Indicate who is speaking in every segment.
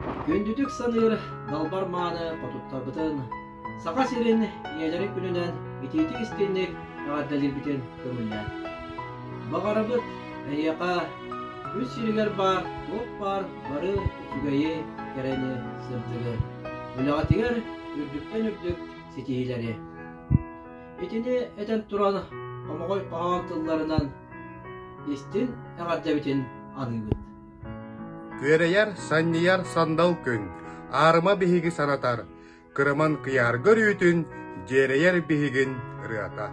Speaker 1: Күндүтүк саныыр далбар мааны хотуттарбытын Саха сирин ийэлэрин күнүнэн итиитик-истиҥник эҕэрдэлиирбитин көҥүллээн. Баҕарабыт эһиэхэ үс сиригэр баар туох баар бары үчүгэйи, кэрэни, сырдыгы, үлэҕитигэр үрдүктэн үрдүк ситиһиилэри. Итини этэн туран хомоҕой хоһоон тылларынан истин эҕэрдэбитин аныыбыт.
Speaker 2: Күөрэйэр, санньыйар сандал күн, аарыма биһиги санатар, кыраман кыйаарга өрүүтүн дьиэрэйэр биһигин ырыата.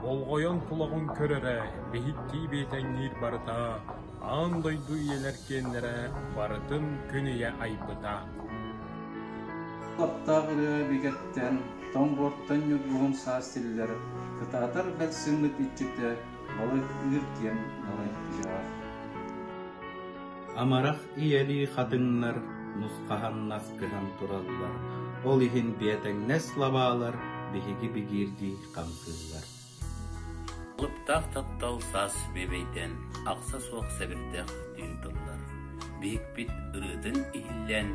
Speaker 3: Болҕойон кулаҕын көр эрэ, биһиктии биэтэҥниир барыта, аан дойду ийэлэр киэннэрэ барытын күн ийэ айбыта.
Speaker 4: Таптаах ырыа бигэттэн, тоҥ буортан ньургуһун саас силлэр, кытаатар бэрсиммит иччитэ балык ыыр диэн далай түгэҕэр.
Speaker 5: Амарах ийэлии хатыҥнар нусхаһан наскыһан тураллар, ол иһин биэтэҥнэс лабаалар биһиги бигиирдии хамсыыллар.
Speaker 6: Алыптаах таптал саас бүөбэйдэн, ахса суох сэбирдэх түүн тыллар, биһикпит ырыатын иһиллээн,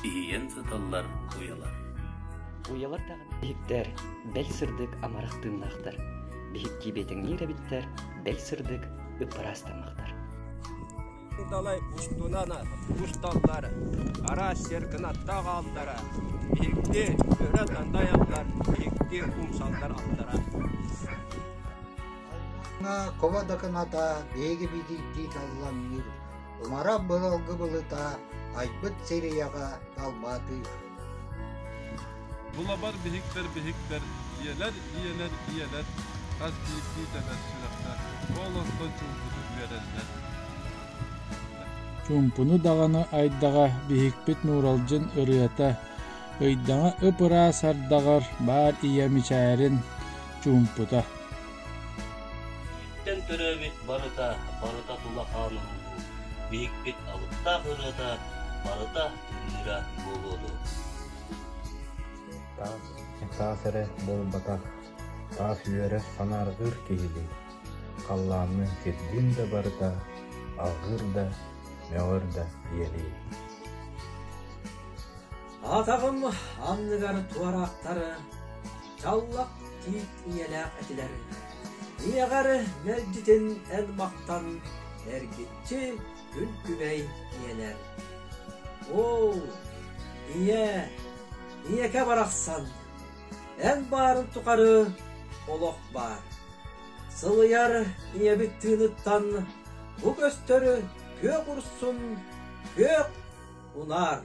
Speaker 6: иһийэн сыталлар уйалар.
Speaker 7: Уйалар даҕаны биһиктэр бэл сырдык амарах тыыннаахтар, биһиктии биэтэҥниир эбиттэр, бэл сырдык ыппыраас таммахтар.
Speaker 8: Далай устунан усталлар, араас сир кынаттаах ааллара, биһикти өрө дандайаллар, биһикти умсаллар аттара.
Speaker 9: Кова да кыната биһиги биирдии таллаҥныыр, умара быралгы былыта айбыт сирийэҕэ далбаатыыр.
Speaker 3: Булабар биһиктэр биһиктэр, ийэлэр, ийэлэр, ийэлэр, хас биирдии тэбэр сүрэхтэр ол онтон чуумпутук үөрэллэр.
Speaker 10: Чуумпуну даҕаны айдаҕа биһикпит Нууралдьын ырыата, ыйдаҥа ып-ыраас ардаҕар баар ийэ мичээрин чуумпута.
Speaker 6: Иттэн төрөөбүт барыта, барыта тула хаан уруулуу, биһикпит алыптаах ырыата барыта тыынныыра буолуо дуо?
Speaker 11: Таас, таас эрэ буолбатах, таас үөрэ санаарҕыыр киһилии, халлаанныын сирдиин да барыта алҕыыр да, мөҕөр да ийэлии.
Speaker 1: Атаҕым анныгар туораахтары чаллах тиит ийэлээх этилэр. Ийэҕэр мэлдьитин эн махтан эргиччи күн күбэй ийэлэр. Оо, ийээ, ийэкэ барахсан, эн баарын тухары олох баар. Сылыйар ийэбит тыыныттан бу көстөр күөх урсун, күөх унаар.